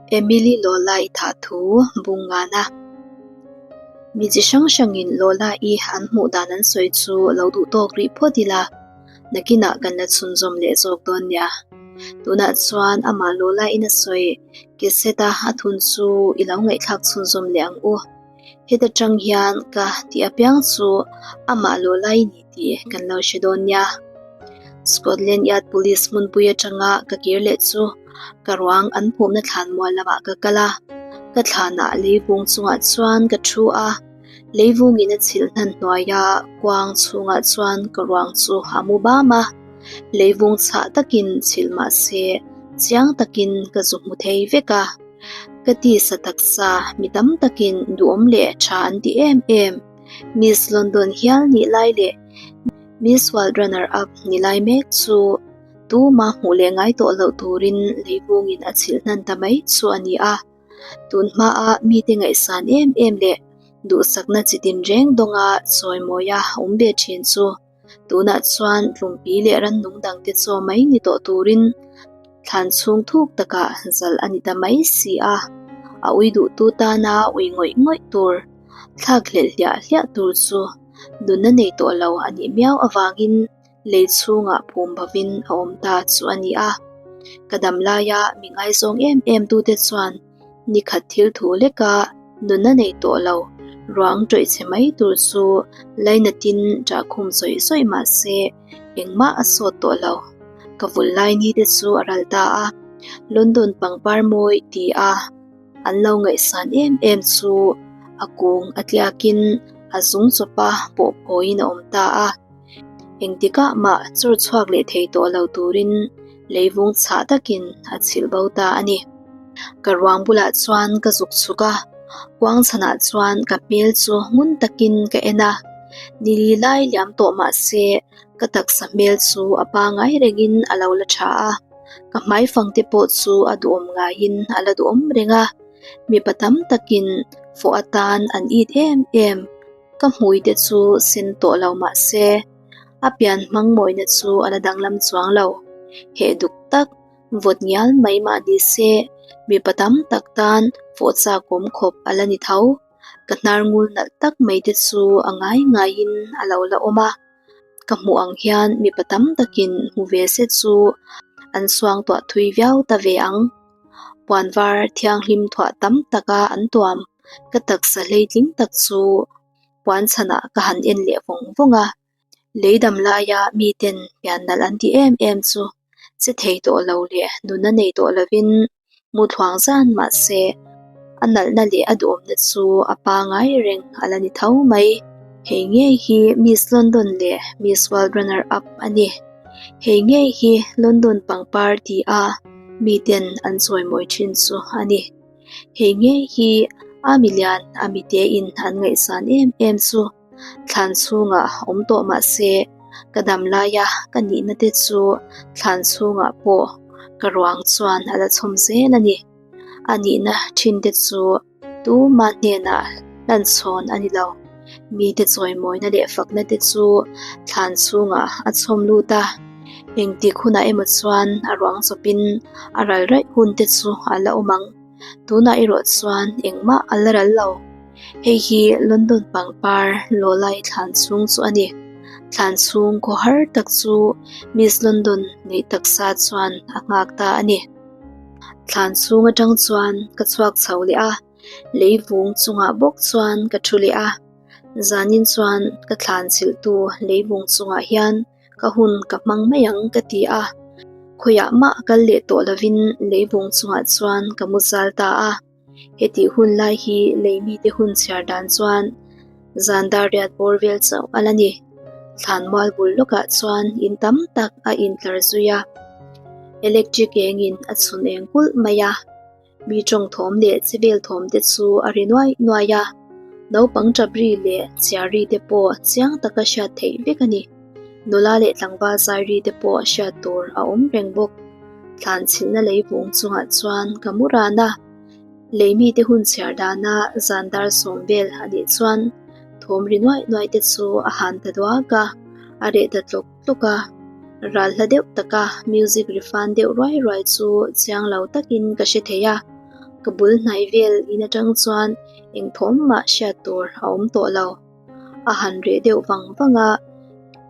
Emily Lola i thah thu bung ngana. Mi chi hrang hrangin Lola i an hmuh dan an sawi chu lo duh tawk rih phawt ila, nakinah kan la chhunzawm leh zawk dawn nia. Tunah chuan amah Lola in a sawi cassette a a thun chu i lo ngaihthlak chhunzawm leh ang u. Heta tang hian ka tih apiang chu amah Lola i ni tih kan lo hre dawn nia. Scotland Yard Police hmunpui atanga ka kir leh chu ka ruang an hmuhna thlan mual lamah ka kal a, ka thlanah leivung chungah chuan ka thu a, leivungin a chhilh hnan hnuaia kuang chhungah chuan ka ruang chu a mu bam a, leivung chhah takin chhilh mah se chiang takin ka zu hmu thei vek a, ka tisa taksa mi tam takin duhawm leh tha an ti em em. Miss London hial nih lai leh Miss World Runner Up ni lai mek chu tuma hmuh leh ngai tawh loh turin leivungin a chhilh hnan ta mai chu a ni a. Tun hmaa mite ngaihsan em em leh duhsakna chi tinreng dawnga chawimawia awm ve thin chu tunah chuan tlumpi leh rannung dangte chaw mai ni tawh turin thlan chhung thuk takah zalh a ni ta mai si a, a ui duhtu tana ui ngawih ngawih tur, thlak hlelh hliah hliah tur chu nunna nei tawh lo a nih miau avangin lei chhungah phum bovin a awm ta chu a ni a. Ka dam laia mi ngaizawng em em tute chuan Nikhat thil thu leka nunna nei tawh lo, ruang tawih chhe mai tur chu lainatin ṭah khum zawih zawih mah se engmah a sawt tawh lo. Ka vul lai ni te chu a ral ta a, London pangpar mawi ti a an lo ngaihsan em em chu a kung a tliakin a zung chawpa pawh phawiin a awm ta a. Engtikah mah chawr chhuak leh thei tawh lo turin leivung chhah takin a chhilh bo ta a ni. Ka ruang bulah chuan ka zuk chhuk a, kuang chhanah chuan ka hmel chu ngun takin ka en a, nili lai liam tawh mah se ka taksa hmel chu a pangai rengin a lo la tha a, ka hmaifang te pawh chu a duhawm ngaiin a la duhawm reng a, mipa tam takin fawh atan an it em em. Ka hmui te chu sen tawh lo mah se a pian hmang mawina chu a la danglam chuang lo. Heh duk tak vawt ngial mai mah ni se mipa tam tak tan fawh chak awm khawp a la ni tho. Ka hnar ngul nalh tak mai te chu a ngai ngaiin a lo la awm a. Ka hmuh ang hian mipa tam takin hmu ve se chu an suang tuah thui viau ta ve ang. Puan var thianghlim thuah tam taka an tuam. Ka taksa hleitling tak chu puan chhanah ka han en leh vawng vawng a, lei dam laia miten pian nalh an ti em em chu che thei tawh lo leh nunna nei tawh lovin mu thluang zan mah se a nalhna leh a duhawmna chu a pangai reng a la ni tho mai. Hei ngei hi Miss London leh Miss World Runner Up a ni. Hei ngei hi London pangpar ti a miten an chawimawi thin chu a ni. Hei ngei hi a milian a mite in an ngaihsan em em chu thlan chhungah awm tawh mah se ka dam laia ka nihna te chu thlan chhungah pawh ka ruang chuan a la chhawm zel a ni. A nihna thin te chu tuma hnenah hlanchhawn a ni lo. Mite chawimawina leh fakna te chu thlan chhungah a chhawm lut a, engtik hunah emaw chuan a ruang chawpin a ral raih hun te chu a la awm ang. Tunah erawh chuan engmah a la ral lo. Hei hi London pangpar Lawlai thlan chhung chu a ni. Thlan chhung khaw har tak chu Miss London neih taksa chuan a nghak ta a ni. Thlan chhung atang chuan ka chhuak chho leh a. Leivung chungah bawk chuan ka thu leh a, zanin chuan ka thlan chilhtu leivung chungah hian ka hun ka hmang mai ang ka ti a, khawiah mah kal leh tawh lovin leivung chungah chuan ka mu zal ta a, hetih hun lai hi lei mite hun chhiar dan chuan zan dar riat bawr vel chauh a la ni. Thlan mual bul lawkah chuan in tam tak a intlar zui a, electric engin a chhun eng kulh mai a. Mi tawng thawm leh chi vel thawm te chu a ri nuai nuai a, naupang tap ri leh chhiar ri te pawh chiang taka hriat theih vek a ni. Nula leh tlangval zai ri te pawh hriat tur a awm reng bawk. Thlan chhilhna lei vung chungah chuan ka mu ran a, lei mite hun chhiar dana zan dar sawm vel a nih chuan thawm ri nuai nuai te chu a han ta duak a, a reh ta tlawk tlawk a, ral hla deuh taka music ri fan deuh ruai ruai chu chiang lo takin ka hre thei a. Ka bul hnai vel in atang chuan eng thawm mah hriat tur a awm tawh lo. A han reh deuh vang vang a,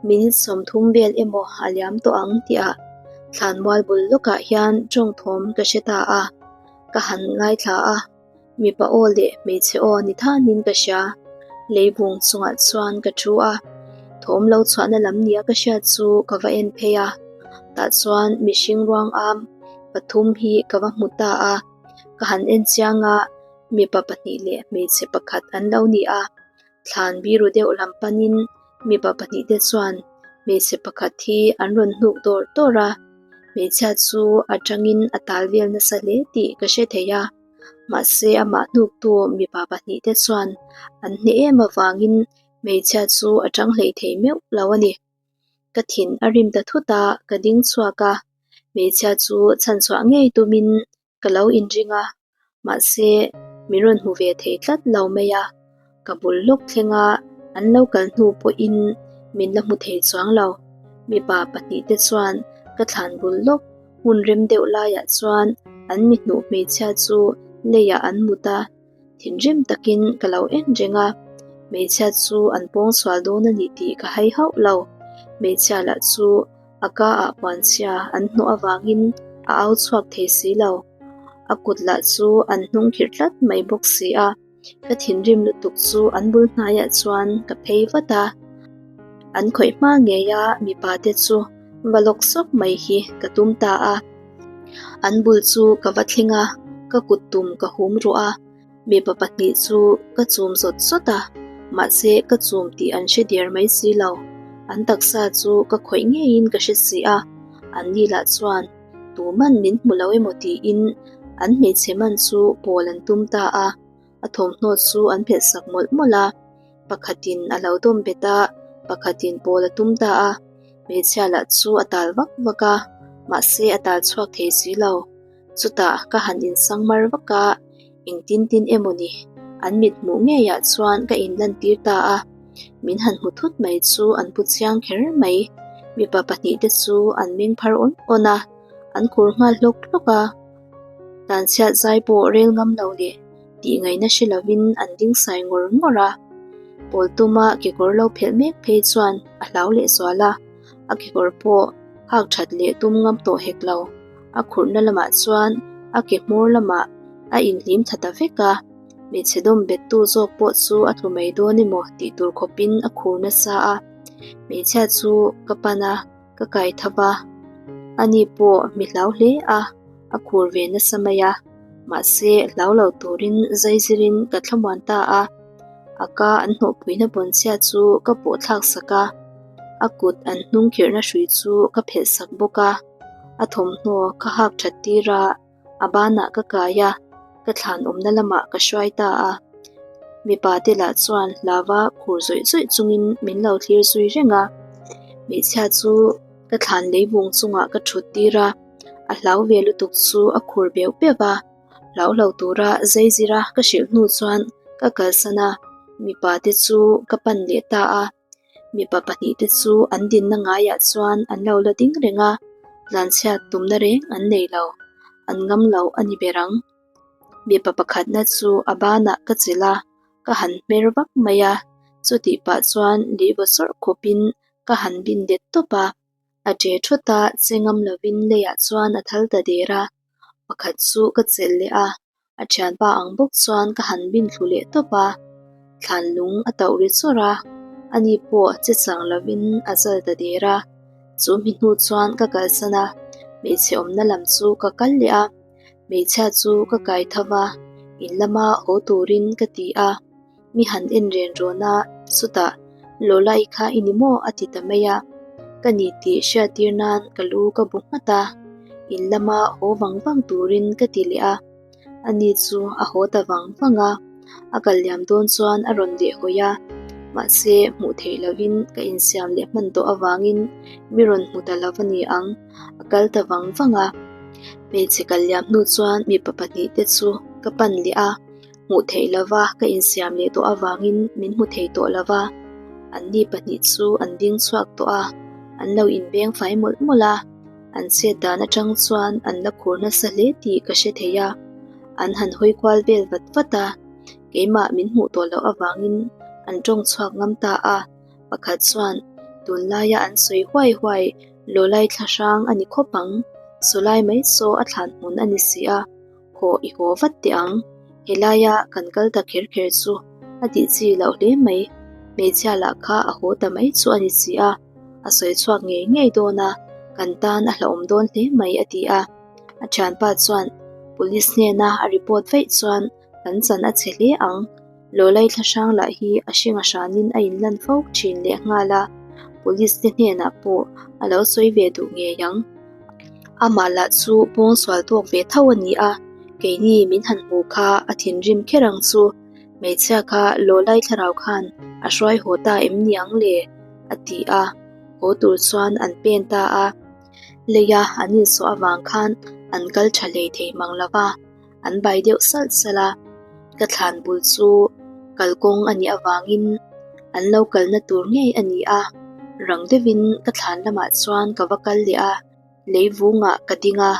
minute 30 vel emaw a liam tawh ang tihah thlanmual bul lawkah hian tawng thawm ka hre ta a, ka han ngaithla a, mipa aw leh hmeichhe aw ni thanin ka hria. Leivung chungah chuan ka thu a, thawm lo chhuahna lam nia ka hriat chu ka va en phei a, tah chuan mihring ruang am pathum hi ka va hmu ta a, ka han en chiang a, mipa pahnih leh hmeichhe pakhat an lo ni a, thlan biru deuh lam panin mipa pahnih te chuan hmeichhe pakhat hi an rawn hnuk dawr dawr a, hmeichhia chu a tangin a tal vel nasa hle tih ka hre thei a, mahse amah hnuktu mipa pahnih te chuan an hneh em avangin hmeichhia chu a tang hlei thei meuh lo a ni. Ka thin a rim ta thut a, ka ding chhuak a, hmeichhia chu chhanchhuah ngei tumin ka lo inring a, mahse min rawn hmu ve thei tlat lo mai a, ka bul lawk thlenga an lo kal hnu pawhin min la hmu thei chuang lo. Mipa pahnihte chuan ka thlan bul lawk hmun rem deuh laiah chuan an mi hnuh hmeichhia chu leiah an mut a, thinrim takin ka lo en reng a, hmeichhia chu an pawng sual dawn a ni tih ka hai hauh lo. Hmeichhia lah chu a ka ah puanchhia an hnawh avangin a au chhuak thei si lo. A kut lah chu an hnung khirh tlat mai bawk si a, ka thinrim lutuk chu an bul hnaiah chuan ka phei vat a. An khawih hma ngei a mipa te chu va lawk sawk mai hi ka tum ta a. An bul chu ka va thleng a, ka kut tum ka hum ruh a. Mipa pahnih chu ka chum zawt zawt a, mahse ka chum tih an hre der mai si lo. An taksa chu ka khawih ngeiin ka hre si a, an ni lah chuan tuman min hmu lo emaw tiin an hmeichhe man chu pawl an tum ta a, a thawmhnaw chu an phelh sak mawlh mawlh a, pakhatin a lo dawm bet a, pakhatin pawl a tum ta a, hmeichhia lah chu a tal vak vak a, mahse a tal chhuak thei si lo. Chutah ka han insang mar vak a, engtin tin emaw ni, an mit hmuh ngeiah chuan ka inlantir ta a, min han hmu thut mai chu an pu chiang kher mai. Mipa pahnihte chu an meng phar awn awn a, an khur nghal hlawk hlawk a. Tlanchhiat zai pawh rel ngam lo leh tih ngaihna hre lovin an ding sai ngawr ngawr a. Pawl tuma kekawr lo phelh mek phei chuan a hlau lehzual a, a kekawr pawh hak that leh tum ngam tawh hek lo. A khurhna lamah chuan a ke hmawr lamah a inhlim tha ta vek a, hmeichhe dawm bettu zawk pawh chu a tlu mai dawn emaw tih tur khawpin a khur nasa a. Hmeichhia chu ka pan a, ka kai tho va, ani pawh mi hlau hle a, a khur ve nasa mai a, mahse hlau lo turin zaizirin ka thlamuan ta a. A ka an hnawhpuina pawnchhia chu ka pawh thlak sak a, a kut an hnung khirhna hrui chu ka phelh sak bawk a. A thawmhnaw ka hak that tir a, a banah ka kai a, ka thlan awmna lamah ka hruai ta a. Mipa te lah chuan hlava khur zawih zawih chungin min lo thlir zui reng a. Hmeichhia chu ka thlan leivung chungah ka thut tir a, a hlau ve lutuk chu a khur beuh beuh a. Hlau lo tura zai zira ka hrilh hnu chuan ka kalsan a, mipa te chu ka pan leh ta a. Mipa pahnihte chu an dinna ngaiah chuan an lo la ding reng a, tlanchhiat tumna reng an nei lo, an ngam lo a ni ber ang. Mipa pakhatna chu a banah ka chelh a, ka han hmer vak mai a, chutih pah chuan lihvaw sawrh khawpin ka han bin det tawp a. A ṭe thut a, che ngam lovin leiah chuan a thal ta der a, pakhat chu ka chelh leh a, A thianpa ang bawk chuan ka han bin thlu leh tawp a, thlan lung a tauh ri chawrh a, ani pawh che chang lovin a zal ta der a. Chu mi hnu chuan ka kalsan a, hmeichhe awmna lam chu ka kal leh a, hmeichhia chu ka kai tho va, in lama haw turin ka ti a. Mi han en ren rawn a, chutah Lola-i kha i ni maw? a ti ta mai a, ka ni tih hriattir nan ka lu ka bu nghat a, in lama haw vang vang turin ka ti leh a, ani chu a haw ta vang vang a, a kal liam dawn chuan a rawn leh hawi a, mahse hmuh theih lovin ka insiam leh hman tawh avangin mi rawn hmu ta lo a ni ang, a kal ta vang vang a. Hmeichhe kal liam hnu chuan mipa pahnihte chu ka pan leh a. Hmuh theih lova ka insiam leh tawh avangin min hmu thei tawh lova, anni pahnih chu an ding chhuak tawh a, an lo inbeng fai mawlh mawlh a, an chet dan atang chuan an la khur nasa hle tih ka hre thei a. An han hawi kual vel vat vat a, keimah min hmuh tawh loh avangin an tawng chhuak ngam ta a. Pakhat chuan, Tunlaia an sawi huai huai Lawlai thla hrang a ni khawp ang, sawlai mai saw a thlan hmun a ni si a, haw i haw vat teh ang. Helaia kan kal ta kher kher chu a tih chi loh hle mai, hmeichhia lah kha a haw ta mai chu a ni si a, a sawi chhuak ngei ngei dawn a, kan tan a hlauhawm dawn hle mai a ti a. A thianpa chuan Police hnena a report vaih chuan kan chan a chhe hle ang. Lawlai thlahrang lah hi a hring a hranin a inlan fo thin leh nghal a, police te hnenah pawh a lo sawi ve duh ngei ang. Amah lah chu pawngsual tawk ve tho a ni a, keini min han hmu kha a thinrim kher ang chu. Hmeichhia kha Lawlai thlarau khan a hruai haw ta em ni ang le? a ti a, haw tur chuan an pen ta a. Leia an insawh avang khan an kal tha hlei thei mang lo va. an bai deuh salh salh a, ka thlan bul chu kalkawng a nih avangin an lo kalna tur ngei a ni a, rang deuhin ka thlan lamah chuan ka va kal leh a, lei vungah ka ding a,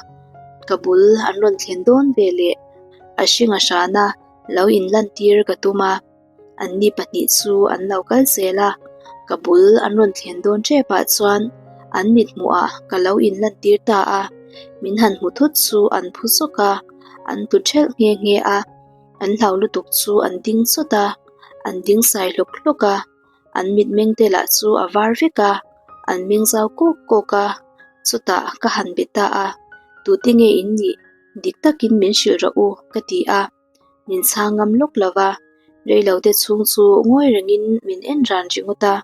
ka bul an rawn thlen dawn ve leh a hring a hrana lo inlantir ka tum a. Anni pahnih chu an lo kal zel a, ka bul an rawn thlen dawn tep ah chuan an mithmuh ah ka lo inlantir ta a, min han hmu thut chu an phu zawk a, an tlu thelh nghe nghe a, an hlau lutuk chu an ding chawt a, an ding sai hlawk hlawk a, an mitmeng te lah chu a var vek a, an meng zau kawk kawk a, chutah ka han be ta a, tute nge in nih dik takin min hrilh rawh u ka ti a. Min chhang ngam lawk lo va, reilote chhung chu ngawi rengin min en ran ringawt a,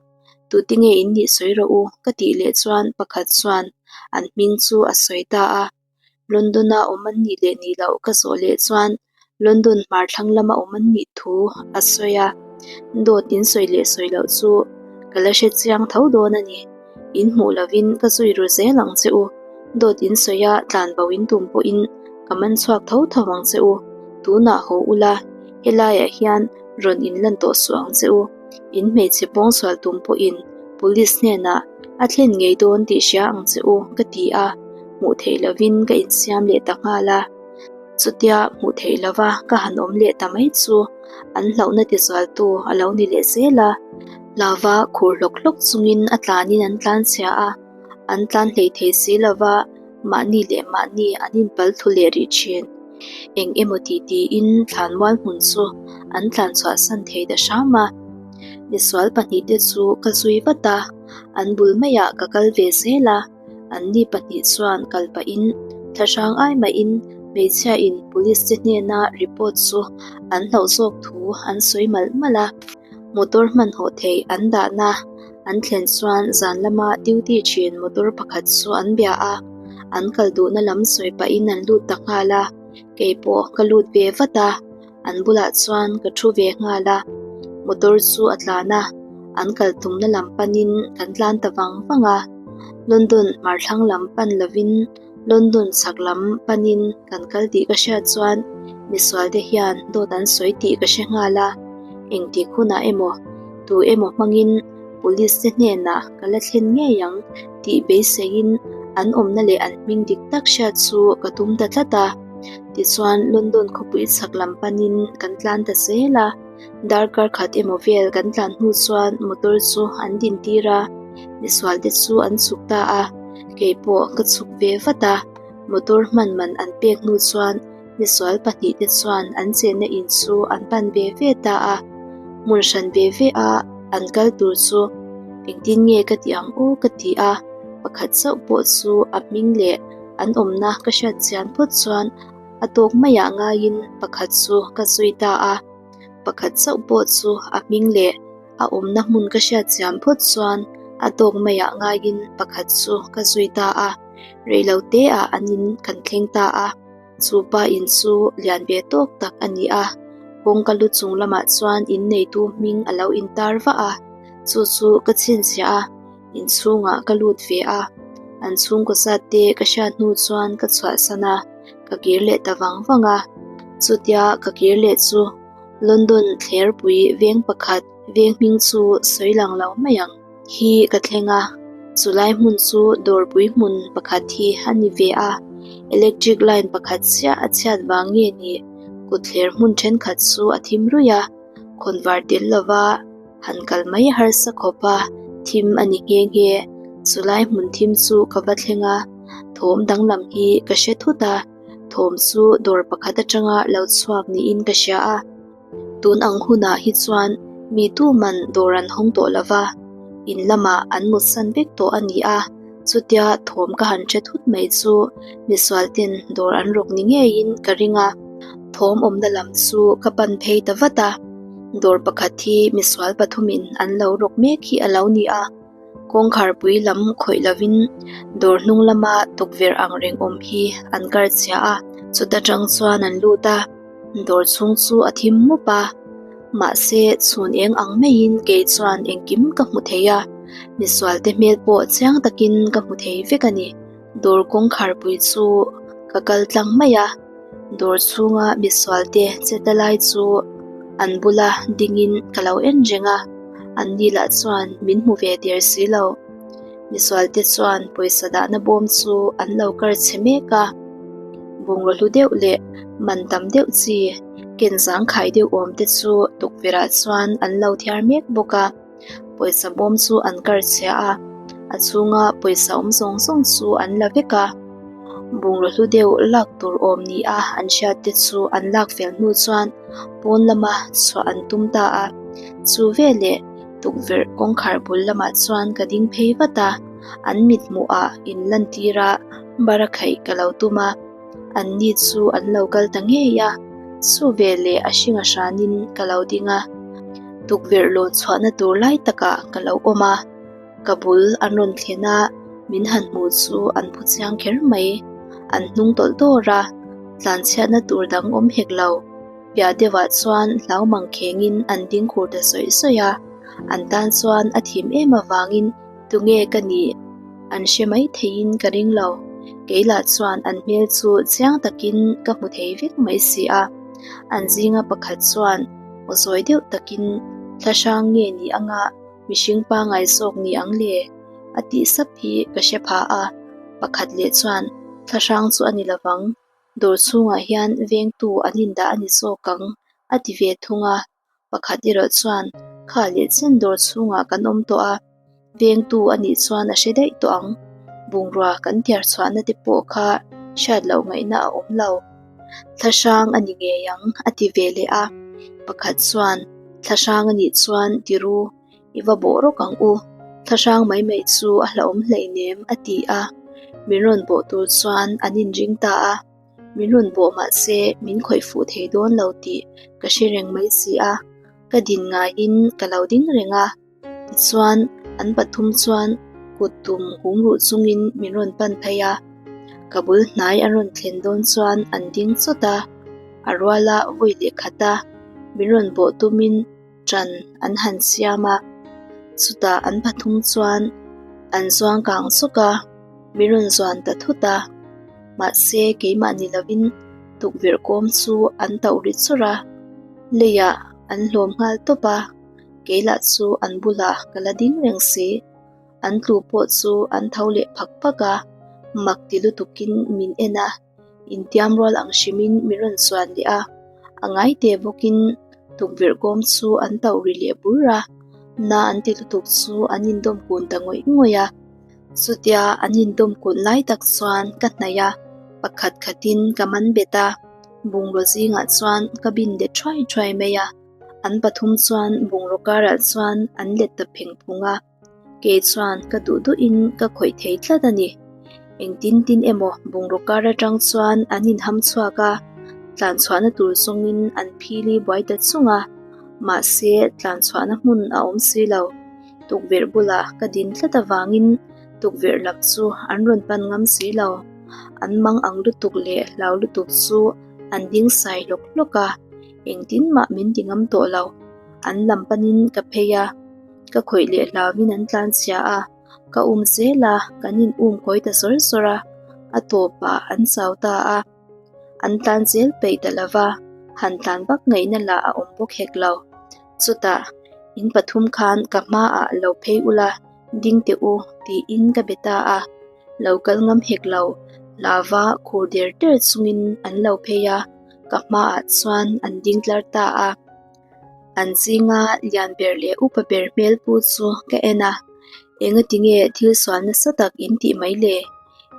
Tute nge in nih sawi rawh u ka tih leh chuan pakhat chuan an hming chu a sawi ta a, London-a awm an nih leh nih loh ka zawh leh chuan London hmar thlang lama awm an nih thu a sawi a, dawt in sawi leh sawi loh chu ka la hre chiang tho dawn a ni. In hmuh lovin ka zui ru zel ang che u, dawt in sawi a tlan bo in tum pawhin ka man chhuak tho tho ang che u, tunah haw ula helaiah hian rawn in lan tawh suh ang che u, in hmeichhe pawngsual tum pawhin police hnenah a thlen ngei dawn tih hria ang che u ka ti a, hmuh theih lovin ka insiam leh ta nghal a. Chutia hmuh theih lova ka han awm leh ta mai chu an hlauhna tizualtu a lo ni leh zel a. Lava khur hlawk hlawk chungin a tlanin an tlan chhia a, an tlan hlei thei si lova mahni leh mahni an inpal thlu leh rih thin. Eng emaw ti tiin thlanmual hmun chu an tlan chhuahsan thei ta hram a. Misual pahnihte chu ka zui vat a, an bul maiah ka kal ve zel a. Anni pahnih chuan kal pahin thlahrang ai mahin hmeichhia in police te hnena report chu an hlauh zawk thu an sawi malh malh a. Motor hmanhawh theih an dahna an thlen chuan zan lama duty thin motor pakhat chu an bia a, an kal duhna lam sawi pahin an lut ta nghal a, keipawh ka lut ve vat a. An bulah chuan ka thu ve nghal a, motor chu a tlan a, an kal tumna lam panin kan tlan ta vang vang a, London hmar thlang lam pan lovin London chhak lam panin kan kal tih ka hriat chuan misual te hian dawt an sawi tih ka hre nghal a, engtik hunah emaw tu emaw hmangin police te hnenah ka la thlen ngei ang tih beiseiin an awmna leh an hming dik tak hriat chu ka tum ta tlat a. Tichuan London khawpui chhak lam panin kan tlan ta zel a, darkar khat emaw vel kan tlan hnu chuan motor chu an din tir a, misual te chu an chhuk ta a, keipawh ka chhuk ve vat a, motor hman man an pek hnu chuan misual pahnih te chuan an chenna in chu an pan ve ve ta a, hmun hran ve ve a an kal tur chu engtin nge ka tih ang aw ka ti a, pakhat chauh pawh chu a hming leh An awmna ka hriat chian phawt chuan a tawk maiah ngaiin pakhat chu ka zui ta a, pakhat chauh pawh chu a hming leh a awmna hmun ka hriat chian phawt chuan a tawk maiah ngaiin pakhat chu ka zui ta a, reilo teah an in kan thleng ta a, chu pa in chu lian ve tawk tak a ni a, kawngka lu chung lamah chuan inneitu hming a lo intar vah a, chu chu ka chhinchhiah a. Inchhungah ka lut ve a, an chhungkaw zat te ka hriat hnu chuan ka chhuahsan a, ka kir leh ta vang vang a. Chutia ka kir leh chu London thlerpui veng pakhat veng hming chu sawi lang lo mai ang hi ka thleng a, chulai hmun chu dawrpui hmun pakhat hi a ni ve a, electric line pakhat chiah a chhiat vang nge ni? Kawtthler hmun thenkhat chu a thim ruih a, khawnvar tel lova han kal mai harsa khawp a, thim a ni nghe nghe. Chulai hmun thim chu ka va thleng a, thawm danglam hi ka hre thut a, thawm chu dawr pakhat atanga lo chhuak niin ka hria a. Tun ang hunah hi chuan mi tuman dawr an hawng tawh lo va, in lamah an mutsan vek tawh a ni a, chutia thawm ka han hre thut mai chu misual ten dawr an rawk ni ngeiin ka ring a, thawm awmna lam chu ka pan phei ta vat a, dawr pakhat hi misual pathumin an lo rawk mek hi a lo ni a. Kawngkharpui lam khawih lovin dawr hnung lama tukverh ang reng awm hi an kar chhia a, chuta tang chuan an lut a, dawr chhung chu a thim mup a, mahse chhun eng ang maiin kei chuan engkim ka hmu thei a, misual te hmel pawh chiang takin ka hmu thei vek a ni. Dawr kawngkharpui chu ka kal tlang mai a, dawr chhunga misual te che ta lai chu an bula dingin ka lo en reng a, an ni lah chuan min hmu ve der si lo. Misual te chuan pawisa dahna bawm chu an lo kar chhe mek a, bungraw hlu deuh leh man tam deuh chi ken zangkhai deuh awm te chu tukverh ah chuan an lo thiar mek bawk a. Pawisa bawm chu an kar chhia a, a chhunga pawisa awm zawng zawng chu an la vek a, bungraw hlu deuh lak tur awm ni a an hriat te chu an lak fel hnu chuan pawn lama chhuah an tum ta a, chu veleh tukverh kawngkhar bul lamah chuan ka ding phei vat a, an mithmuh ah in lan tir a bara khaih ka lo tum a. An ni chu an lo kal ta ngei a, chu veleh a hring a hranin ka lo ding a, tukverh lawn chhuahna tur lai takah ka lo awm a, ka bul an rawn thlen a, min han hmuh chu an phu chiang kher mai, an hnung tawlh dawr a, tlanchhiatna tur dang awm hek lo, piah deuhah chuan hlau mang khengin an ding khur ta sawih sawih a, an tan chuan a thim em avangin Tunge ka nih? An hre mai theiin ka ring lo. Kei lah chuan an hmel chu chiang takin ka hmu thei vek mai si a. An zinga pakhat chuan aw zawi deuh takin thlahrang nge ni anga mihring pangai zawk ni ang le? A tih sap hi ka hre pha a. Pakhat leh chuan thlahrang chu a ni lovang, dawr chhungah hian vengtu an indah a ni zawk ang a ti ve thung a. Pakhat erawh chuan kha leh chen dawr chhungah kan awm tawh a, vengtu a nih chuan a hre daih tawh ang. Bungrua kan thiar chhuahna te pawh kha hriat loh ngaihna a awm lo. Thlahrang a ni ngei ang a ti ve leh a, pakhat chuan thlahrang a nih chuan ti ru i va bawh rawk ang u, thlahrang mai mai chu a hlauhawm hleinem a ti a, min rawn bawh tur chuan an inring ta a. Min rawn bawh mah se min khawih fuh thei dawn lo tih ka hre reng mai si a, ka din ngaiin ka lo ding reng a. Tichuan an pathum chuan kut tum hum ruh chungin min rawn pan phei a, ka bul hnai an rawn thlen dawn chuan an ding chawt a, a ruala vawi leh khat a, min rawn bawh tumin ṭan an han siam a, chutah an pathum chuan an zuang kang sawk a, min rawn zuan ta thut a, mahse keimah ni lovin tukverh kawm chu an tauh ri chawrh a, leiah an hlawm nghal tawp a, kei lah chu an bulah ka la ding reng si, an tlu pawh chu an tho leh phak phak a, mak ti lutukin min en a. Intiam rual ang hrimin min rawn chuan leh a, a ngai teh bawkin tukverh kawm chu an tauh ri leh bur a, na an ti lutuk chu an indawm kun ta ngawih ngawih a. Chutia an indawm kun lai tak chuan ka hnaih a, pakhat khatin ka man bet a, bungraw zingah chuan ka bin let thuai thuai mai a, an pathum chuan bungraw karah chuan an let ta pheng phung a. Kei chuan ka duh duhin ka khawih thei tlat a ni. Engtin tin emaw bungraw kar atang chuan an inham chhuak a, tlan chhuahna tur zawngin an phili buai ta chung a, mahse tlan chhuahna hmun a awm si lo. Tukverh bulah ka din tlat avangin tukverh lam chu an rawn pan ngam si lo. An mang ang lutuk leh hlau lutuk chu an ding sai hlawk hlawk a, engtin mah min ti ngam tawh lo. An lam panin ka phei a. Ka khawih leh hlauin an tlan chhia a, ka um zel a, kan in um kawi ta zawr zawr a, a tawpah an chau ta a, an tlan zel peih ta lo va, han tlan vak ngaihna lah a awm bawk hek lo. Chutah, in pathum khan ka hmaah lo phei ula, ding teh u, tiin ka be ta a, lo kal ngam hek lo, lava khur der der chungin an lo phei a. Ka hmaah chuan an ding tlar ta a. An zinga lian ber leh upa ber hmel pu chu ka en a, engati nge thil sual nasa tak in tih mai le?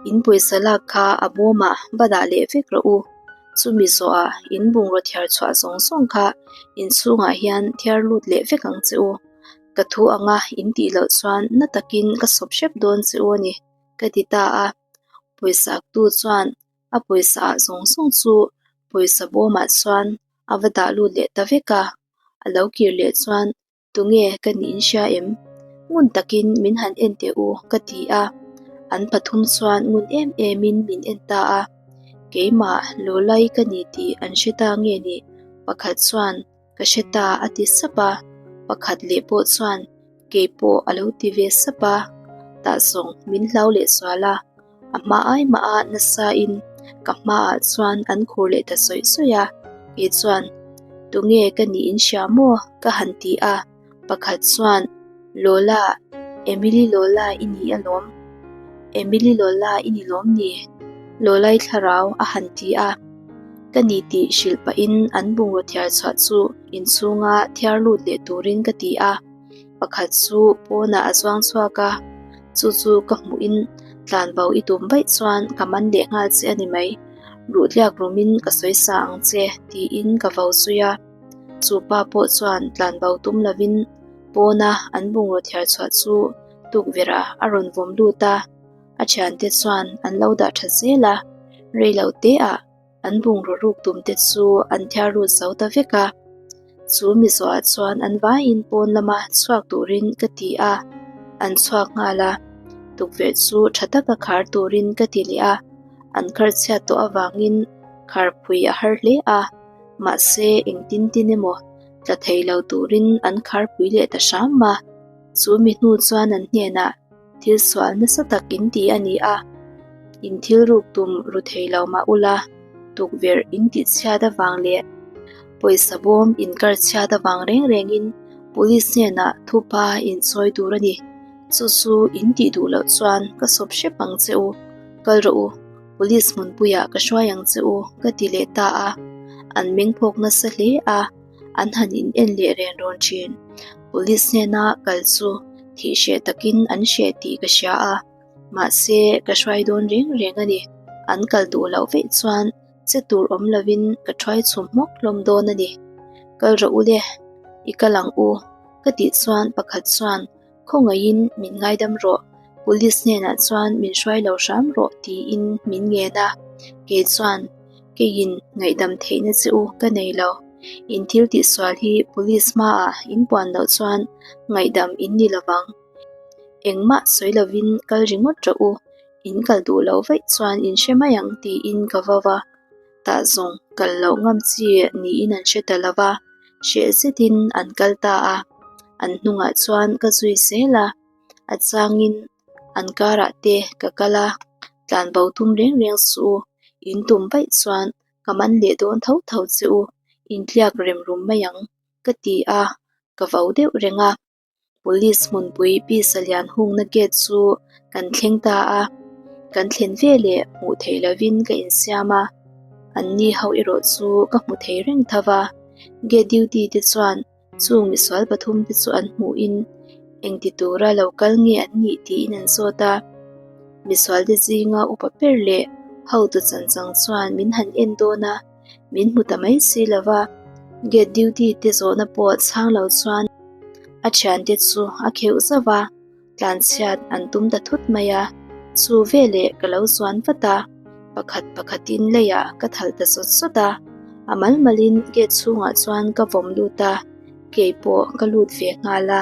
In pawisa lak kha a bawmah va dah leh vek rawh u. Chumi zawhah in bungraw thiar chhuah zawng zawng kha inchhungah hian thiar lut leh vek ang che u. Ka thu anga in tih loh chuan na takin ka sawp hrep dawn che u a ni, ka ti ta a. Pawisa aktu chuan a pawisa ah zawng zawng chu pawisa bawmah chuan a va dah lut leh ta vek a. A lo kir leh chuan Tunge ka nih in hria em? Ngun takin min han en teh u ka ti a, an pathum chuan ngun em emin min en ta a. Keimah Lawlai ka ni tih an hre ta nge ni? Pakhat chuan ka hre ta a ti sap a, pakhat leh pawh chuan kei pawh a lo ti ve sap a, tah zawng min hlau leh zual a. A hma ai mah a nasa in ka hmaah chuan an khur leh ta sawih sawih a, kei chuan tunge ka nih in hria maw ka han ti a, pakhat chuan Lola, Emily Lola i ni alawm, Emily Lola i ni lawm ni? Lolai thlarau a han ti a, ka ni tih hrilh pahin an bungraw thiar chhuah chu inchhunga thiar lut leh turin ka ti a. Pakhat chu pawnah a zuang chhuak a, chu chu ka hmuhin tlan bo i tum vaih chuan ka man leh nghal che a ni mai, ruhtliak rumin ka sawi sa ang che tiin ka vo zui a. Chu pa pawh chuan tlan bo tum lovin pawna an bungraw thiar chhuah chu tukverhah a rawn vawm lut a, a thiante chuan an lo dah tha zel a, reilo teah An bungraw ruk tum te chu an thiar lut zo ta vek a, chu mi zawhah chuan an vaiin pawn lama chhuak turin ka ti a, an chhuak nghal a, tukverh chu tha taka khar turin ka ti leh a, an khar chhiat tawh avangin kharphui a har hle a, mahse engtin tin emaw tla thei lo turin an kharpui leh ta hram a, chu mi hnu chuan an hnenah. Thil sual nasa tak in ti a ni a, in thil ruk tum ru thei lo mah ula, tukverh in tih chhiat avang leh pawisa bawm in kar chhiat avang reng rengin police hnenah thupa in sawi tur a ni. Chu chu in tih duh loh chuan ka sawp hrep ang che u, kal rawh u, police hmunpuiah ka hruai ang che u ka ti leh ta a, an meng phawk nasa hle a. An han in en leh ren rawn thin. Police hnena kal chu thih hreh takin an hreh tih ka hria a, mahse ka hruai dawn reng reng a ni. An kal duh loh veih chuan che tur awm lovin ka thuai chhum hmawk hlawm dawn a ni. Kal rawh u le, i kal ang u ka tih chuan pakhat chuan Khawngaihin min ngaidam rawh, police hnenah chuan min hruai lo hram rawh tiin min ngen a, kei chuan keiin ngaihdam theihna che u ka nei lo, in thil tihsual hi police hmaah in puan loh chuan ngaihdam in ni lovang. Engmah sawi lovin kal ringawt rawh u, in kal duh loh vaih chuan in hre mai ang tiin ka vau a. Tah zawng kal loh ngam chi niin an hre ta lo va, hreh zetin an kal ta a, an hnungah chuan ka zui zel a, a changin an karah te ka kal a, tlan bo tum reng reng suh u, in tum vaih chuan ka man leh dawn tho tho che u, in tliak rem rum mai ang ka ti a, ka vo deuh reng a. Police hmunpui pisa lian hungna gate chu kan thleng ta a, kan thlen veleh hmuh theih lovin ka insiam a, an ni ho erawh chu ka hmu thei reng tho va, gate duty te chuan chung misual pathum te chu an hmuhin engti tura lo kal nge an nih tiin an zawt a, misual te zinga upa ber leh hotu chanchang chuan min han en dawn a. Min hmu ta mai si lo va, gate duty te zawhna pawh chhang lo chuan a thiante chu a kheuh zauh a, tlanchhiat an tum ta thut mai a, chu veleh ka lo zuan vat a, pakhat pakhatin leiah ka thalh ta zawt zawt a, a mal malin gate chhungah chuan ka vawm lut a, kei pawh ka lut ve nghal a.